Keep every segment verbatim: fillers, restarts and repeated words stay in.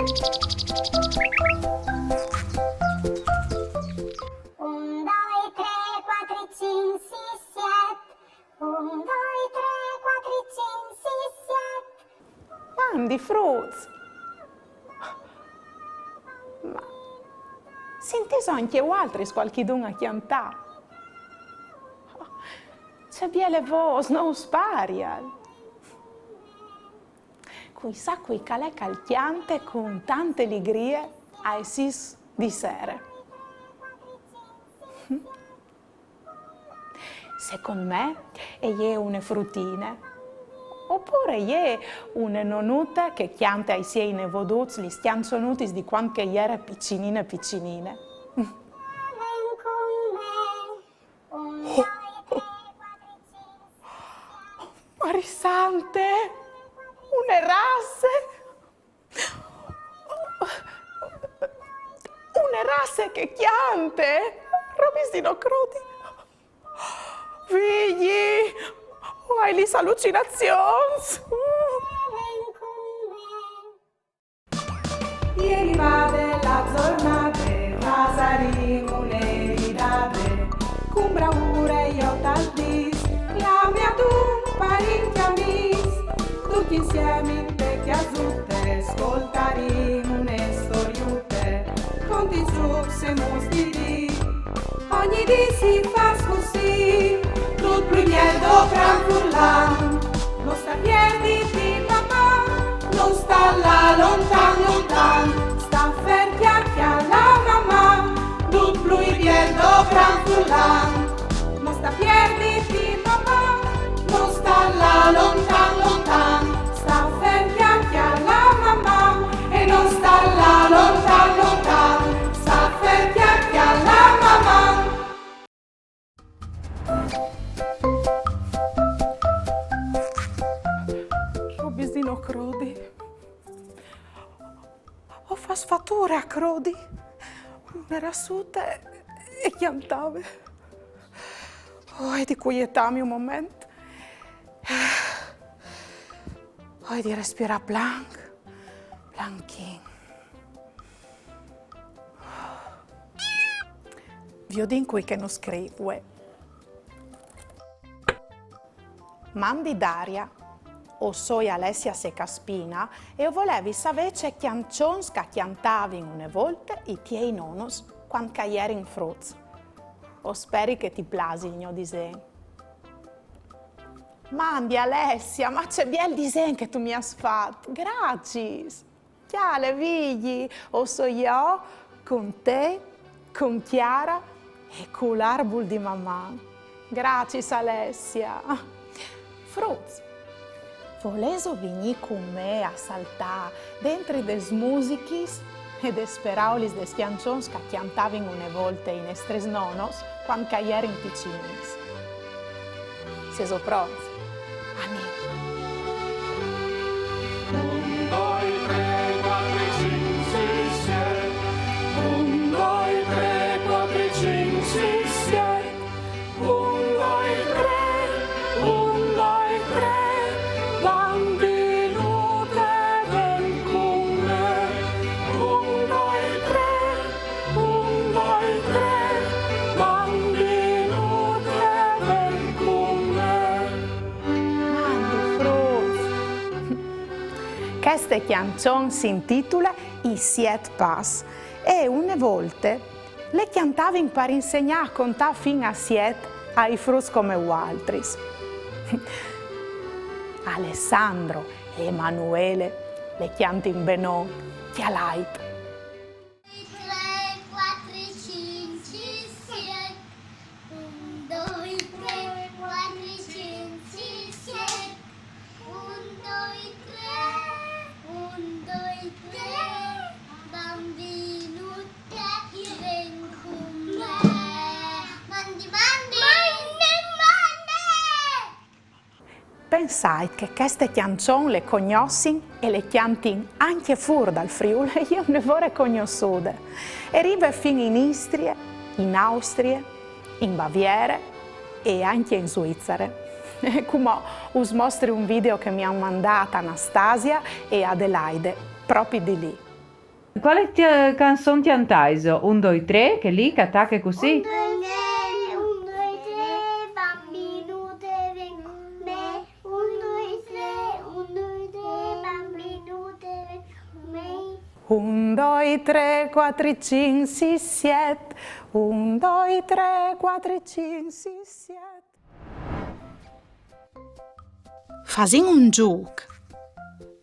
Un, doi, trê, cuatri, cinc, sis, siet. Un, doi, trê, cuatri, cinc, sis, siet. Mandi fruts! Ma sintìso ancje vualtris cualchidun a cjantâ? Ce biele vôs, no us parial? Cui sa cui che al è che al cjante cun tante ligrie ae sîs di sere. Secont me e je une frutine. Opûr e je une nonute che e cjante ai siei nevoduts lis cjançonutis di cuant che e jere piçinine piçinine. Mari sante, une rasse! Une rasse che e cjante! Robis di no crodi! Vigji! O ai lis alucinazions! E je rivade la zornade, fasarìn une ridade, cun braure jo tal dîs, clamìn adun parint e amîs, ducj insiemi inte cjasute, scoltarìn une storiute, contìnts, zûcs e muts di dì. Ogni dì si fâs cussì, dut plui biel dopran furlan. No sta pierditi, papà, no sta lâ lontan, lontan, sta fer, cjale, cjale, mamà, dut plui biel dopran furlan. No sta pierditi, papà, no sta lâ lontan, lontan, sta fer, cjale, cjale, mamà, e no sta lâ lontan, lontan, sta fer, cjale, cjale, mamà. Robis di no crodi. O fâs fature a crodi. Une rassute e cjantave. O ai di cuietâmi un moment. O ai di respirâ planc, planchin. Viodìn cui che nus scrîf vuê. Mandi Daria, o soi Alessia Secaspina e o volevi savê ce cjançons che a cjantavin une volte i tiei nonos cuant che a jerin fruts. O speri che ti plasi il gno disen. Mandi Alessia, ma ce biel disen che tu mi âs fat! Graciis! Cjale, Vigji, o soi jo cun te, cun Chiara e cul arbul di Maman. Graciis, Alessia. Fruts, volêso vignî cun me a saltâ dentri des musichis e des peraulis des cjançons che a cjantavin une volte i nestris nonos cuant che a jerin piçinins? Sêso pronts? Anìn! Un, doi, trê, cuatri, cinc, sîs, siet. Un, doi, trê, cuatri, cinc, sîs, siet. Un, doi, trê, un, doi, trê, bambinute, ven cun me. Un, doi, trê, un, doi, trê, bambinute, ven cun me. Mandi fruts! Cheste cjançon si intitule I siet pas e une volte le cjantavin par insegnâ a contâ fin a siet ai fruts come vualtris. Alessandro e Emanuele le cjantin benon, cjalait. Trê, cuatri, cinc, sîs, siet. Un, doi, trê, cuatri, cinc, sîs, siet. Un, doi, trê, un, doi, trê, bambinute, ven cun me. Mandi, mandi! Mandi, mandi! Pensait che cheste cjançon le cognossin e le cjantin ancje fûr dal Friûl, e je une vore cognossude. E rive fin in Istrie, in Austrie, in Baviere e ancje in Suissare. E cumò us mostri un video che mi àn mandât Anastasia e Adelaide, propit di li. Quale ti- canzon cjantais? Un, doi, trê, chê li che e tache cussì? Un, doi, trê, un, doi, trê, bambinù, te ven cun me. Un, doi, trê, un, doi, trê, bambinù, te ven cun me. Un, doi, trê, cuatri, cinc, sîs, siet. Un, doi, trê, cuatri, cinc, sîs, siet. Fasìn un zûc.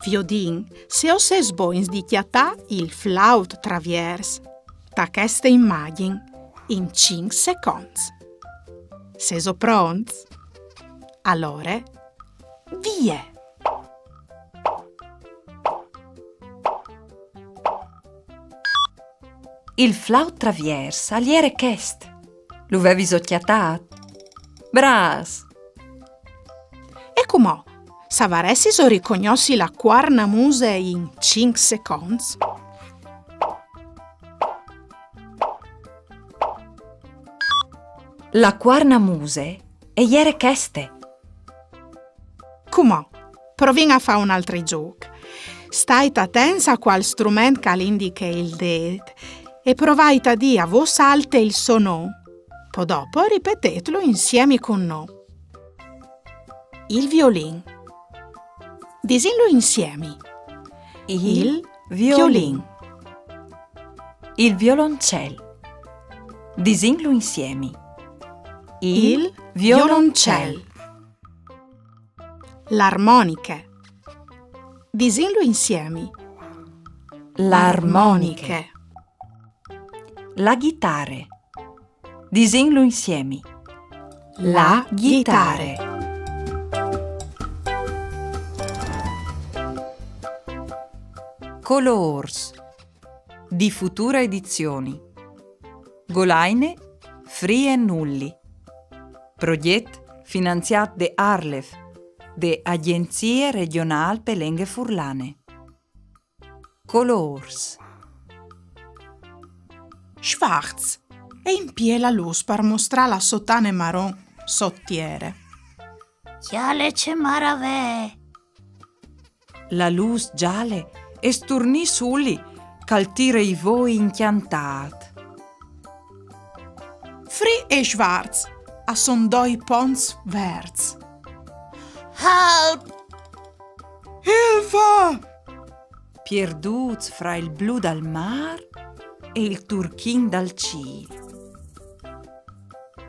Viodìn se o sês bogns di cjatâ il flaut traviers ta cheste imagjin in cinc seconts. Sêso pronts? Alore, vie! Il flaut traviers al jere chest. Lu veviso cjatât? Brâfs! E cumò, savaressiso ricognossi la cuarnamuse in cinc seconts? La cuarnamuse e jere cheste. Cumò, provìn a fâ un altri zûc. Stait atents a cuâl strument che al indiche il dêt e provait a dî a vôs alte il so non. Po dopo ripetêtlu insiemi cun nô. Il violin. Disìnlu insiemi. Il violin. Il violoncel. Disìnlu insiemi. Il violoncel. L'armoniche. Disìnlu insiemi. L'armoniche. La ghitare. Disìnlu insiemi. La ghitare. Colôrs. Di Futura Edizioni. Golaine Free e Nulli. Progjet finanziât de ARLeF, de Agjenzie Regjonâl pe Lenghe Furlane. Colôrs. Schwarz e impiee la lûs par mostrâ la sô tane maron sot tiere. Cjale ce maravee! La lûs zale e sturnìs Uli, che al tire i voi incjantât. Free e Schwarz a son doi ponts verts. Help! Hilfe! Pierdûts fra il blu dal mâr e il turchin dal cîl.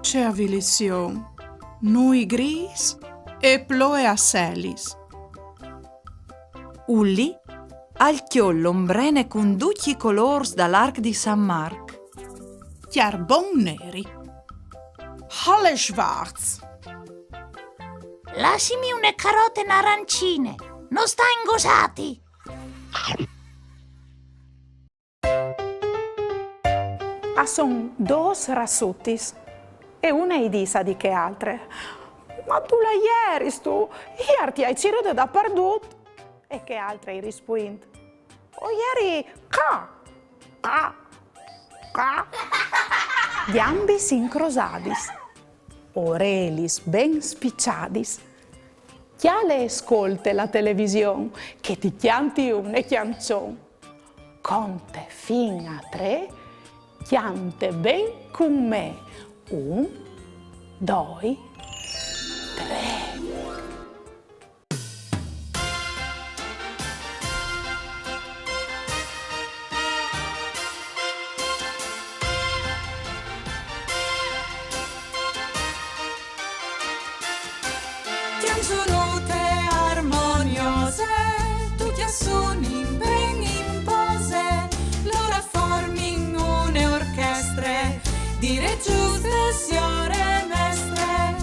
Ce avilizion! Nûi grîs e ploie a selis. Uli al cjol l'ombrene cun ducj i colôrs dal arc di San Marc. Cjarbon neri. Halle Schwarz! Lassimi une carote narancine, no sta ingosâti! A son dôs rassutis e une i dîs a di chê altre: Ma dulà jeristu? Jê ti ai cirude dapardut. E chê altre i rispuint: O jeri ca, ca, ca. Gjambis incrosadis, orelis ben spiçadis. Cjale e scolte la television, che ti cjanti une cjançon. Conte fin a trê, cjante ben cun me. Un, doi, trê. Cjançonute armoniose, ducj a sunin ben in pose, lôr a formin une orchestre, dire juste, siore mestre.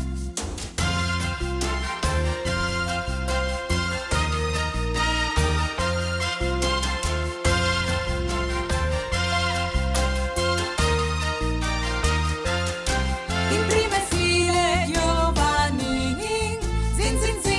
In prime file Giovannin, zin, zin, zin,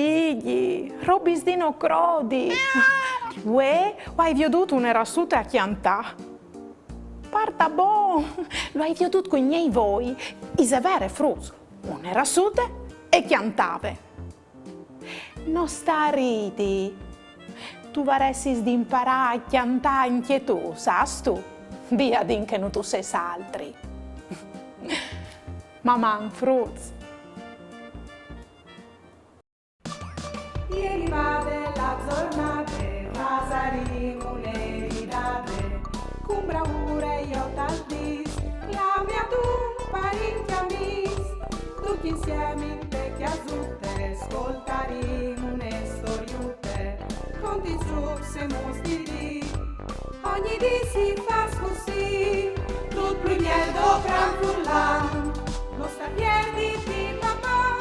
Figli, robis di no crodi. Uè, o ai viodût une rassute a cjantâ. Par da bon, lu ai viodût cui gnei voi. Ise vere, fruts, une rassute e cjantave. No sta a ridi. Tu varessis di imparâ a cjantâ ancje tu, sâstu? Viodìn che no tu sês altri. Maman, fruts. E rivade la zornade, fasarìn une ridade, cun braure jo tal dîs, clame adun parint e amîs, ducj insiemi inte cjasute, scoltarìn une storiute, conti, zucs e muts di dì. Ogni dì si fâs cussì, dut plui biel do cran furlan. No sta pierditi, Maman,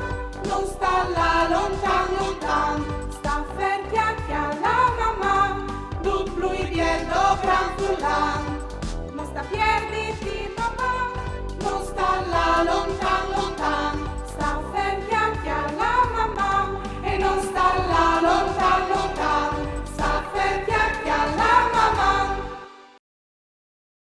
no sta lâ lontan lontan, sta fer ca, ca la Maman, dut plui biel do cran furlan. No sta pierditi, Maman, no sta lâ lontan